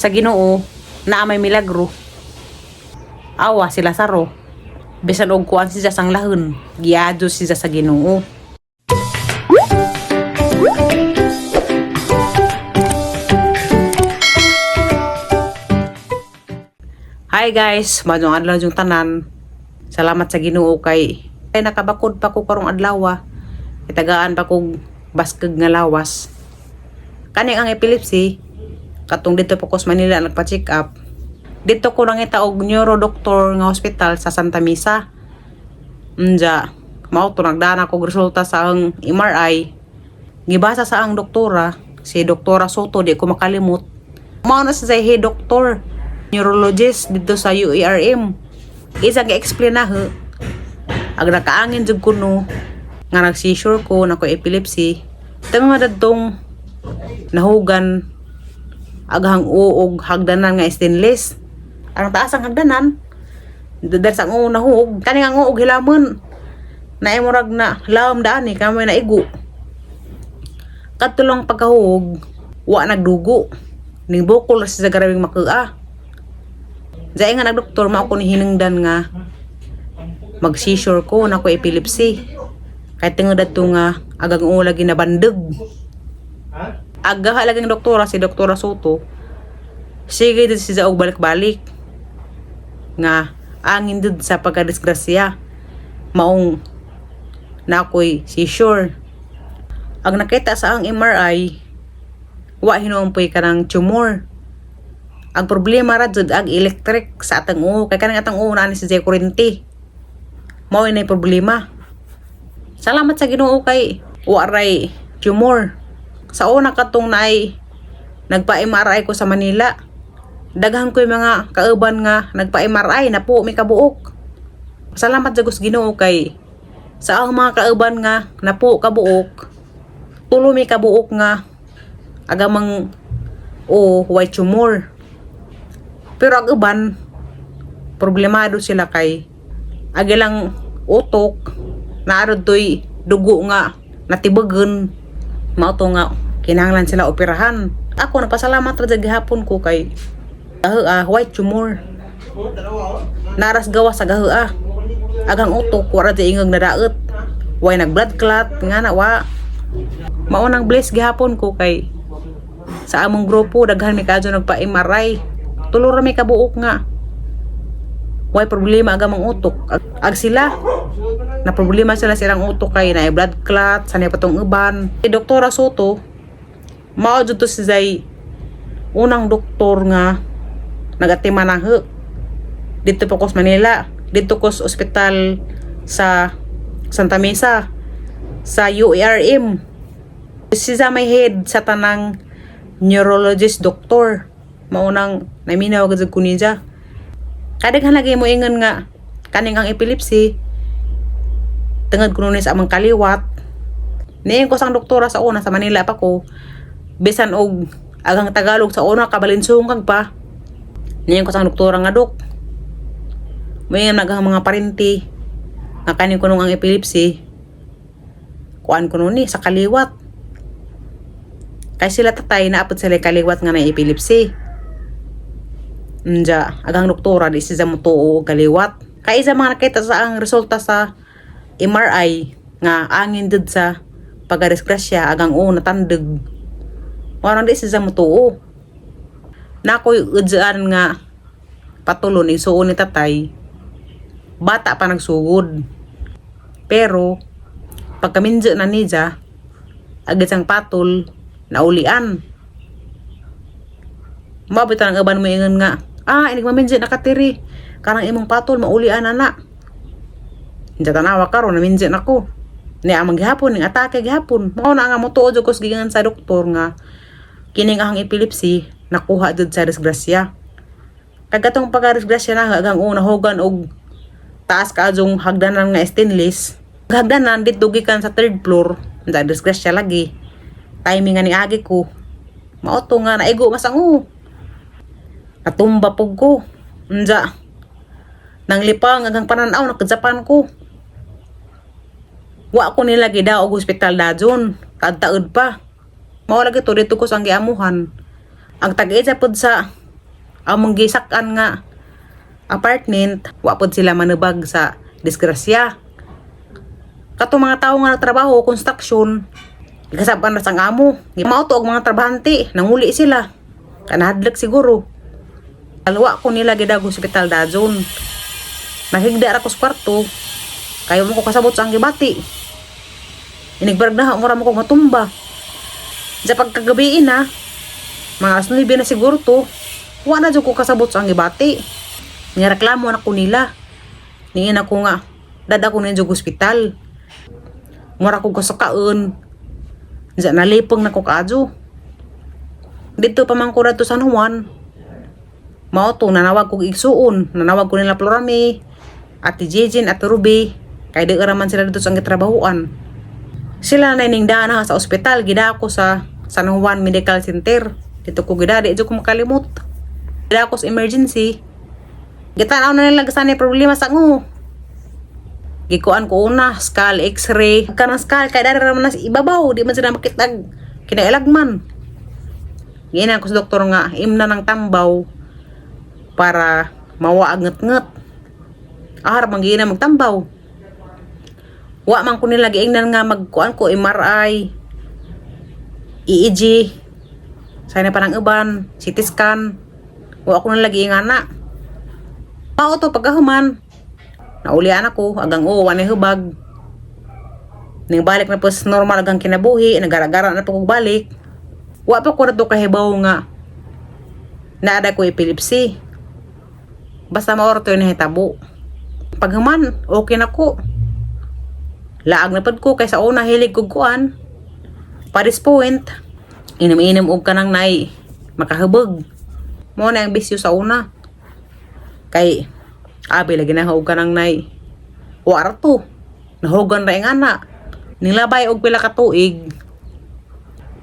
Sa Ginoo naa may milagro. Awa si Lazaro. Bisan og kuan siya sang lahon, giadyo siya sa Ginoo. Hi guys, maayong adlaw yung tanan. Salamat sa Ginoo kay ay nakabakod pa ko karong adlaw. Itagaan pa kog baskeg nga lawas. Kani ang epilepsy, katong dito pa ko sa Manila nagpa-check up. Dito ko nangita og neurodoctor nga hospital sa Santa Misa. Unja, mao to nagdana kog resulta sa ang MRI. Gibasa sa ang doktora, si Doktora Soto, di ko makalimot. Mao na siya head doctor, neurologist dito sa UARM. Isa gi-explain na ho. Ag nakaangin jud kuno nga nag-seizure ko, nako epilepsy. Tanga dadtong nahugan aghang uog hagdanan nga stainless. Ang taas ang hagdanan, dahil sa ang nahug, kani nga uog hilamon. Na murag na lawom daan eh, kami naigo. Kadto lang pagkahuog, wa nagdugo. Ning bukol ra siya sa garabing makaa. Diay nga nagdoktor, mao ko ni hinungdan nga mag-seizure ko na ko epilepsy. Kay tungod adto nga agang uo lagi nabandeg. Agaha lagi ang doktora, si Doktora Soto. Sige did siya og balik-balik nga angin did sa pagkadisgrasya maong na ako'y seizure. Ang nakita sa ang MRI, wa hinuon po'y kanang tumor. Ang problema ra jud ang electric sa atang uo kay kanang atang uo naa ni siya kuryente. Mao inay problema. Salamat sa Ginoo kay wa ray tumor. Sa una katong naay nagpa-MRI ko sa Manila. Daghan ko'y mga kauban nga nagpa-MRI na po may kabuok. Salamat sa Ginoo kay sa ang mga kauban nga napo kabuok, tulo may kabuok nga agamang o white tumor. Pero ang uban, problemado sila kay agilang utok naarod to'y dugo nga natibagan, mao to nga kinahanglan sila operahan. Ako nagpasalamat ra jud gihapon ko kay white tumor. Naras gawa sa gahaa. Agang utok wala jud ingog nadaot. Way nag blood clot nga na wa. Mao nang bless gihapon ko kay sa among grupo daghan mi kaadto nagpa-MRI. Tulo ra mi kabuok nga way problema agamang utok. Ag sila na problema sila silang utok kay na blood clot sa patong uban. Si Doktora Soto mao jud to si Zay unang doktor nga nagatimanahe dito po ko sa Manila, dito ko sa ospital sa Santa Mesa, sa UARM. Siya may head sa tanang neurologist doctor. Maunang naminaw gud ko niya. Kadaghan lagi mo ingon nga kaning ang epilepsy tungod kuno ni sa amang kaliwat. Niingon ko sang doktora sa una sa Manila pa ko, bisan og agang Tagalog sa una kabalinsungag pa. Niingon ko sang doktora nga, "Dok, may naghang mga parinti nga kaning kunong ang epilepsy kuan kuno ni sa kaliwat." Kay sila tatay naapod sila kaliwat nga na epilepsy. Unja, agang doktora di siya motuo og kaliwat. Kay isa mga nakita sa ang resulta sa MRI nga angin dud sa pagkadisgrasya agang uo natandeg. Warang di siya motuo. Na ako'y udzaan nga patulon isuon ni tatay. Bata pa nagsugod. Pero pagkaminjo na niya, agad sang patol, naulian. Mabit ang uban mo ingon nga, "Ah, inig maminjo na katiri. Karang imong patol, maulian na na." Hindi tanawa karon naminjo na ko. Ni ang gihapon, ning atake gihapon. Mao na nga motuo jud ko sa giingon sa doktor nga kining ang epilepsy nakuha jud sa disgrasya. Kagatong pagka-disgrasya na hanggang una hugan og taas kaadjong hagdanan nga stainless. Hagdanan dito gikan sa third floor, sa disgrasya lagi. Timing nga ni agi ko. Mao to nga naigo mas ang Natumba pug ko. Unja. Nang lipang hanggang pananaw nakadzapan ko. Wa ko nila gidaog ospital dajon. Taod pa. Mao lagi to dito ko sa giamuhan. Ang tag-iya pod sa Among gisak-an nga apartment, wa pod sila manubag sa disgrasya. Katong mga tawo nga nagtrabaho construction, gikasaban ra sang amo. Mao to og mga trabahante, nanguli sila. Kanahadlok siguro. Alwa ko nila gidag ospital dajon. Nahigda ra ko sa kwarto. Kayo mo ko kasabot sa ang gibati. Inigbarag na mura mo ko matumba. Sa pagkagabi na, mga alas 9 na siguro to, wa na jud ko kasabot sa ang gibati. Nireklamo na ko nila. Niina ko nga, dada ko ninyo ospital. Mura ko kasakaon. Diyan nalipong na ko kaadyo. Dito pa man ko radto San Juan. Mao to nanawag kog igsuon, nanawag ko nila Florame, Ate Jejin, Ate Ruby, kay di man sila dito sa ang gitrabahuan. Sila na ning dana sa ospital, gida ako sa San Juan Medical Center. Dito ko gida, di jud ko makalimot. Gida ako sa emergency. Gitanaw na nila sa problema sa ngo. Gikuan ko una, skull x-ray. Kanang skull, kay dari raman na sa ibabaw, di man sila makitag kinailagman. Giinan ko sa doktor nga, imna ng tambaw para mawa ang nget-nget. Ah, man giina magtambaw. Wa man ko nila giingnan nga magkuan ko MRI, EEG, sana pa ng uban, CT scan. Wa ko nila giingana. Mao to pagkahuman. Naulian ako, agang oo, wa na hubag. Ning balik na po sa normal agang kinabuhi, nagara-gara na po kog balik. Wa pa ko na to kahibaw nga naada ko epilepsy. Basta maoro to yung nahitabo. Paghuman, okay na ko. Laag na pud ko kay sa una hilig kog kuan. Paris Point. Inom-inom og kanang nay makahubog. Mo na ang bisyo sa una. Kay abi lagi na og kanang nay wa ra to. Nahugan ra ing ana. Nilabay og pila ka tuig.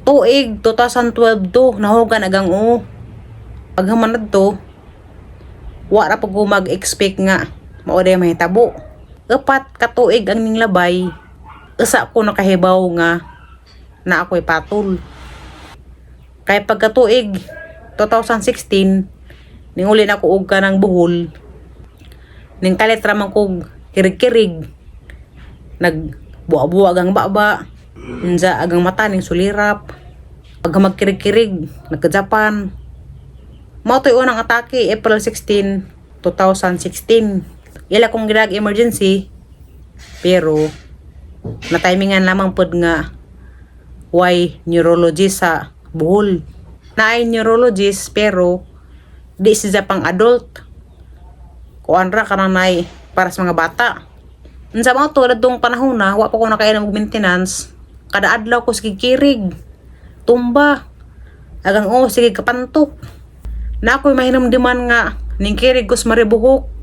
Tuig 2012 to nahugan agang o. Paghuman to, wa ra pud ko mag-expect nga mao day mahitabo. 4 ka tuig ang ninglabay. Usa ko nakahibaw nga na ako'y patol. Kay pagkatuig 2016, ninguli na ko og kanang buhol. Ning kalit ra man kog kirig-kirig. Nagbuwa-buwa ang baba. Unsa agang mata ning sulirap. Pag magkirig-kirig, nagka-Japan. Mao to'y unang atake, April 16, 2016. Ila kong gidag emergency, pero na-timingan lamang pod nga way neurologist sa Bohol. Naay neurologist pero di siya pang adult. Kuan ra kanang nay para sa mga bata. Unsa mga to dong panahon na wa pa ko nakainom og maintenance. Kada adlaw ko sige kirig. Tumba. Agang oh sige kapantok. Na ako'y mahinumduman nga ning kirig ko sa Maribuhok.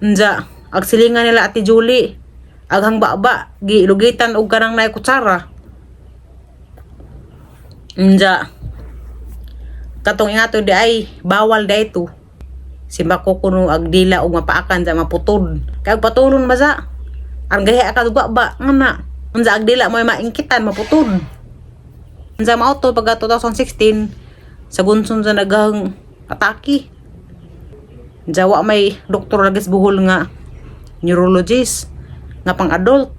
Unja, ag silingan nila Ate Julie. Aghang baba, gilugitan og kanang nay kutsara. Unja, katong ingato di ay bawal di ito. Simba ko kuno ag dila og mapaakan sa maputod. Kay ag patulon ba sa? Ang gahi ka duga ba ngana. Unsa ag dila mo maingkitan maputod. Unsa mao to pagka 2016 sa gunson sa naghang atake. Unsa wa may doktor lagi sa Bohol nga neurologist nga pang adult.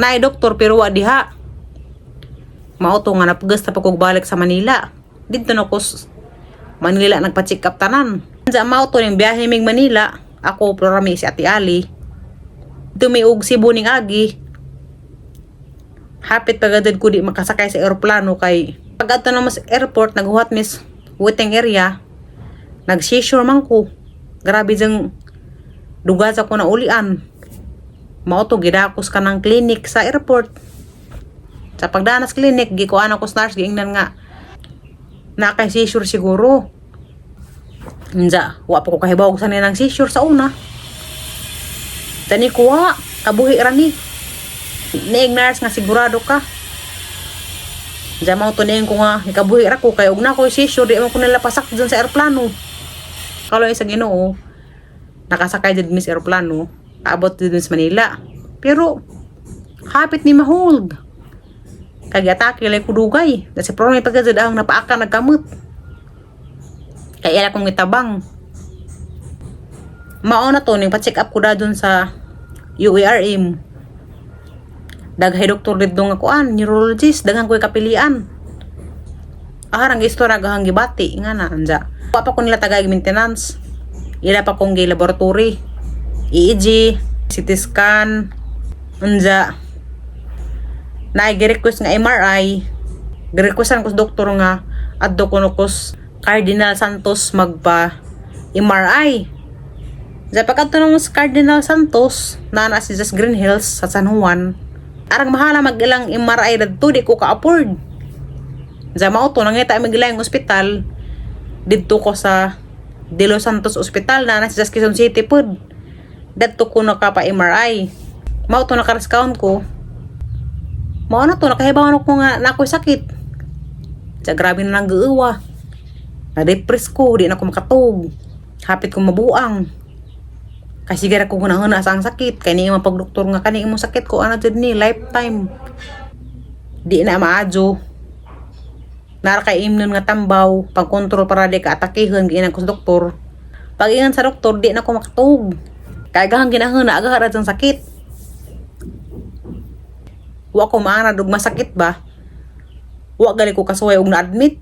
Naay doktor pero wa diha. Mao to nga napgas na pa kog balik sa Manila. Didto na ko Manila nagpa-check up tanan. Unsa mao to ning biyahe mig Manila, ako programi si Ate Ali. Dumi og Cebu ning agi. Hapit pagad ko di makasakay sa eroplano kay pag adto na mas airport, naghuhat mis waiting area, nag-seizure man ko. Grabe jang duga sa ko na ulian. Mao to gidakos ka ng clinic sa airport. Sa pagdanas clinic, gikuan ako sa nurse, giingnan nga na kay seizure siguro. Unsa, wa pa ko kahibaw sa ng seizure sa una. Tani kuha, kabuhi ra ni. Niing nurse nga sigurado ka. Diyan mao to niing ko nga nikabuhi ra ko kay og na ko seizure, di mo ko nila pasak dyan sa eroplano. Kaloy sa Ginoo, nakasakay dyan mis eroplano, abot dyan sa Manila. Pero hapit ni mahold. Kay atake lay kudugay. Kasi pero may pagkajad ang napaaka nagkamot. Kay ila kong itabang. Mao na to ning pa-check up ko dun sa UARM. Daghay doktor didto nga kuan, neurologist, daghan ko'y kapilian. Arang istorya gahang gibati nga na anja. Wa pa ko nila tagay maintenance. Ila pa kong gi laboratory. EEG, CT scan, anja. Na gi-request nga MRI. Gi-requestan ko sa doktor nga adto kuno ko sa Cardinal Santos magpa MRI. Sa pagkadto nang sa Cardinal Santos, naa na si sa Green Hills sa San Juan. Arang mahala mag ilang MRI dadto, di ko ka-afford. Sa mao to nangita mig ilang ospital didto ko sa De Los Santos Hospital na nasa sa Quezon City pod. Dadto ko nakapa MRI. Mao to naka-discount ko. Mao na to nakahibaw ko nga na ako'y sakit. Sa grabe na lang giuwa. Na-depress ko, di na ko makatug. Hapit ko mabuang. Kasi gara ko gunahon sa ang sakit. Kay ni imong pagdoktor nga kani imong sakit ko ano jud ni lifetime. Di na maadyo. Nara kay imnon nga tambaw, pagkontrol para di ka atakihon giinan ko sa doktor. Pag ingan sa doktor, di na ko makatug. Kay gahang ginahon na agahara ang sakit. Wa ko maanad og masakit ba? Wa gali ko kasuway og na-admit.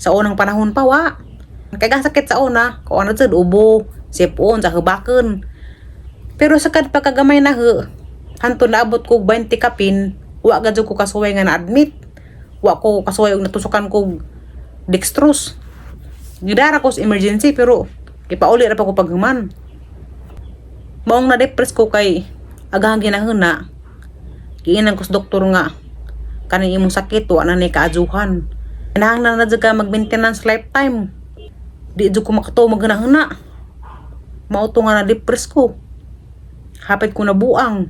Sa unang panahon pa wa. Kay gahang sakit sa una, ko ano jud ubo, sipon, sa hubaken. Pero sa kad pagkagamay na he, hanto naabot ko 20 kapin, wa gad jud ko kasuway nga na-admit. Wa ko kasuway og natusukan kog dextrose. Gidara ko sa emergency pero ipauli ra pa ko paghuman. Maong na-depress ko kay agahang ginahuna. Giinan ko sa doktor nga kaning imong sakit wa na ni kaadjuhan. Kinahanglan na jud ka mag-maintenance lifetime. Di jud ko makatuo maghinahuna. Mao to nga na-depress ko. Hapit ko nabuang.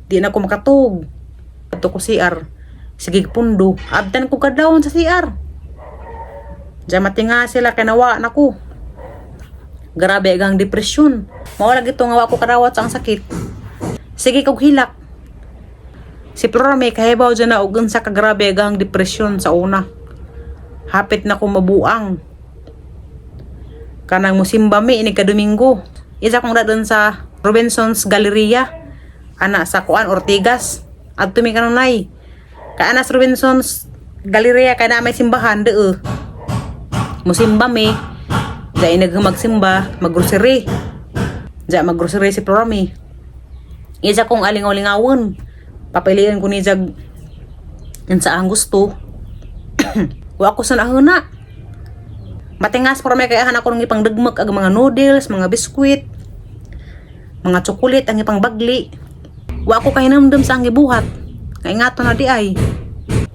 Di na ko makatug. Adto ko CR. Sige pundo. Abtan ko kadlawon sa CR. Diyan matinga sila kay nawa na ko. Grabe ang depresyon. Mao lagi to nga wa ko karawat sa ang sakit. Sige kog hilak. Si Flora may kahibaw dyan na og unsa ka grabe ang depresyon sa una. Hapit na ko mabuang. Kanang musimba mi ini ka Domingo. Isa kong dadon sa Robinson's Galleria. Ana sa Kuan Ortigas. Adto mi kanunay. Kay ana sa Robinson's Galleria kay na may simbahan deo. Musimba mi. Dai nagmagsimba, maggrocery. Diya maggrocery si Flora mi. Isa kong alingaw-lingawon. Papilian ko ni Jag unsa ang gusto. Wa ko sa nahuna. Matingas para may kayahan ako ng ipang dagmak ag mga noodles, mga biskwit, mga tsokolit ang ipang bagli. Wa ko kahinamdam sa ang gibuhat. Kay nga to na di ay.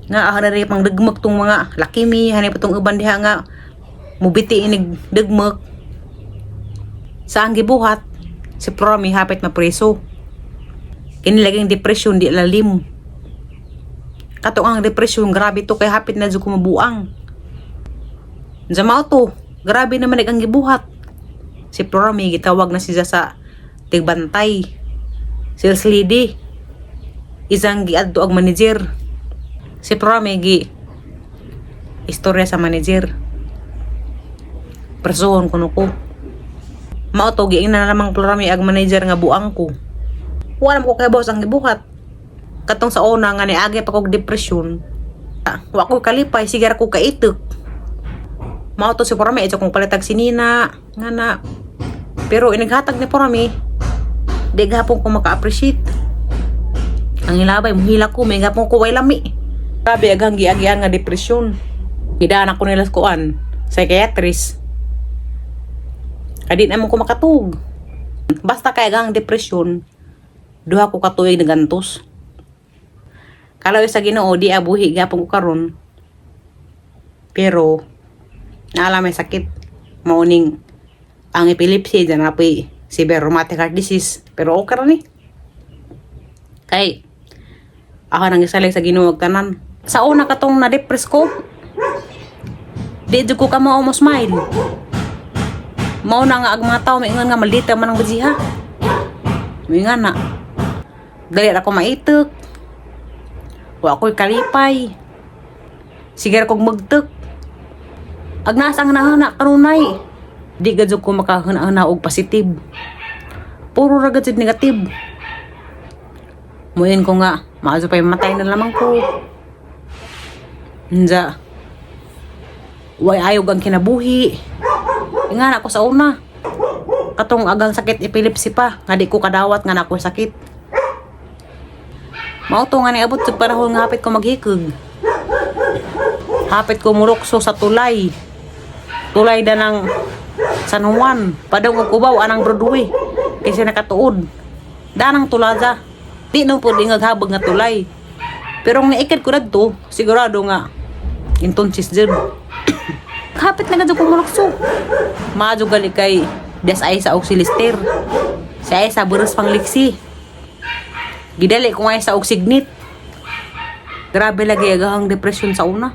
Nga ah na rin pang dagmak tong mga lakimi, hanay pa tong uban diha nga mubiti inig dagmak. Sa ang gibuhat, si Promi hapit na preso. Kini laging depression di lalim. Kato ang depression, grabe to kay hapit na jud ko mabuang. Mao to, grabe naman ang gibuhat. Si Promi gitawag na siya sa tigbantay. Sales lady. Isang giadto ang manager. Si Promi gi istorya sa manager. Presohon kuno ko. Mao to giingnan na lamang Promi ag manager nga buang ko. Wala mo ko kay boss ang gibuhat. Katong sa una nga niagi pa kog depression. Ah, wa ko kalipay, sige ra ko kaitok. Mao to si Porame, ito kong palitag sinina, nga na. Pero inighatag ni Porame, di gapon ko maka-appreciate. Ang ilabay, muhila ko, may gapon ko way lami. Grabe, agang giagian nga depresyon. Gidaan ako nila sa kuan, psychiatrist. Kadi naman ko makatug. Basta kay agang depresyon, duha ko katuig nagantos. Kalaw sa Ginoo di abuhi gapon ko karon. Pero naala may sakit mauning ang epilepsy dyan na po'y severe rheumatic heart disease. Pero okay ra ni. Kay ako nang isalig sa Ginoo og tanan. Sa una katong na-depress ko, di jud ko kamao mo smile. Mao na nga ang mga tao maingon nga maldita man ang bajiha. Maingon na. Dali ra ko maitok. Wa ako'y kalipay. Sige ra kog magtek. Ag nasa ang nahana kanunay. Di gad jud ko makahuna-huna og positive. Puro ra gad jud negative. Muin ko nga, maayo pa matay na lamang ko. Nja. Way ayog ang kinabuhi. Ingana ako sa una. Katong agang sakit epilepsy pa, nga di ko kadawat nga na ako sakit. Mao to nga niabot sa panahon nga hapit ko maghikog. Hapit ko murukso sa tulay. Tulay da ng San Juan. Padong og Cubao anang Broadway. Kasi nakatuod. Danang tulaza. Di no po ingag habag nga tulay. Pero ang naikad ko radto, sigurado nga entonces jud. Hapit na gadto ko murukso. Maadyo gali kay des ay sa og si Lister. Si ay sa buros pang liksi. Gidali ko nga sa og signit. Grabe lagi agahang depression sa una.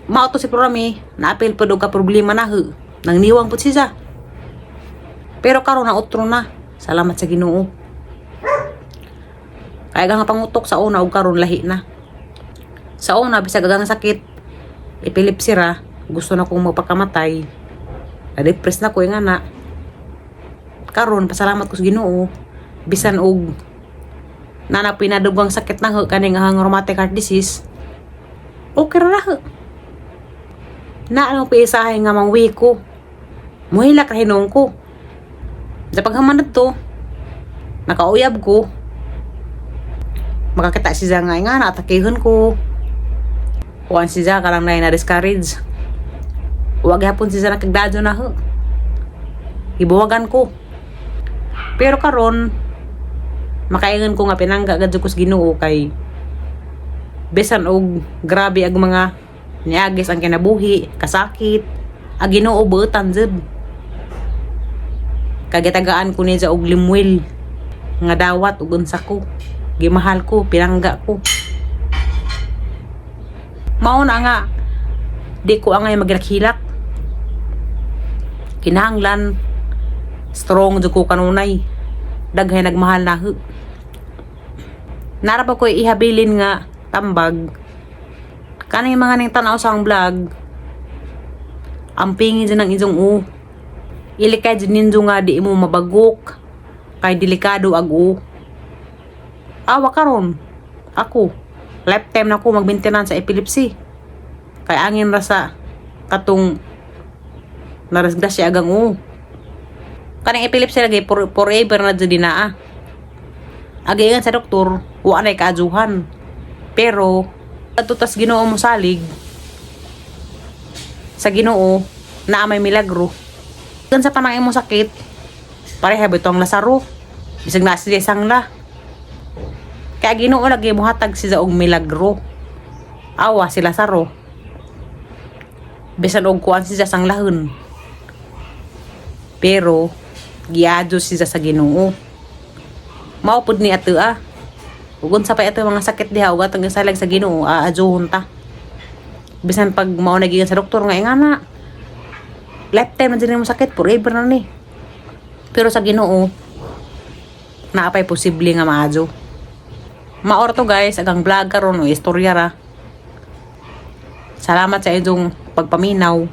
Mao to si Prorami, naapil pa ka problema na hu. Nang niwang pud siya. Pero karon na otro na. Salamat sa Ginoo. Kaya nga pangutok sa una og karon lahi na. Sa una bisag agang sakit, epilepsy ra, gusto na kong magpakamatay. Na-depress na ko nga na. Karon pasalamat ko sa Ginoo. Bisan og nana pinadugang sakit na ho kaning ang rheumatic heart disease. Okay ra na ho. Na ano piisahay nga mangwi ko. Muhilak ra hinuon ko. Sa paghaman to, nakauyab ko. Makakita siya nga nga na atakihon ko. Kuan siya karang na na-discourage. Wa gihapon siya nakagdadyo na ho. Ibuwagan ko. Pero karon makaingon ko nga pinangga gad ko sa Ginoo kay bisan og grabe ag mga niagis ang kinabuhi, kasakit, ang Ginoo buotan jud. Kagitagaan ko niya og Lemuel nga dawat ug unsa ko. Gimahal ko, pinangga ko. Mao na nga di ko angay maghilak. Kinahanglan strong jud ko kanunay. Daghay nagmahal na hu. Nara pa ko ihabilin nga tambag. Kaning mga ning tanaw sa ang vlog. Ampingin dyan ang inyong u. Ilikay dyan ninyo nga di mo mabagok. Kay delikado ag u. Awa karon. Ako. Lifetime na ko mag-maintenance sa epilepsy. Kay angin ra sa katong narasgrasya agang u. Kaning epilepsy lagi forever na jud dinaa. Agian sa doktor, wa na kaajuhan. Pero adto tas Ginoo mo salig sa Ginoo na may milagro. Gan sa panang imong sakit, pareha bitong Lazaro. Bisag na siya sangla. Kaya Ginoo lagi mohatag siya og milagro. Awa si Lazaro. Bisan og kuan siya sanglahon. Pero giadyo siya sa Ginoo. Mao pud ni ato ah. Ug unsa pa ato mga sakit diha ug atong gisalag sa Ginoo, aadyohon ta. Bisan pag mao na gikan sa doktor nga ingana. Lifetime na din mo sakit, forever na ni. Pero sa Ginoo, naa pay posible nga maadyo. Maor to guys, agang vlog karon o istorya ra. Salamat sa inyong pagpaminaw.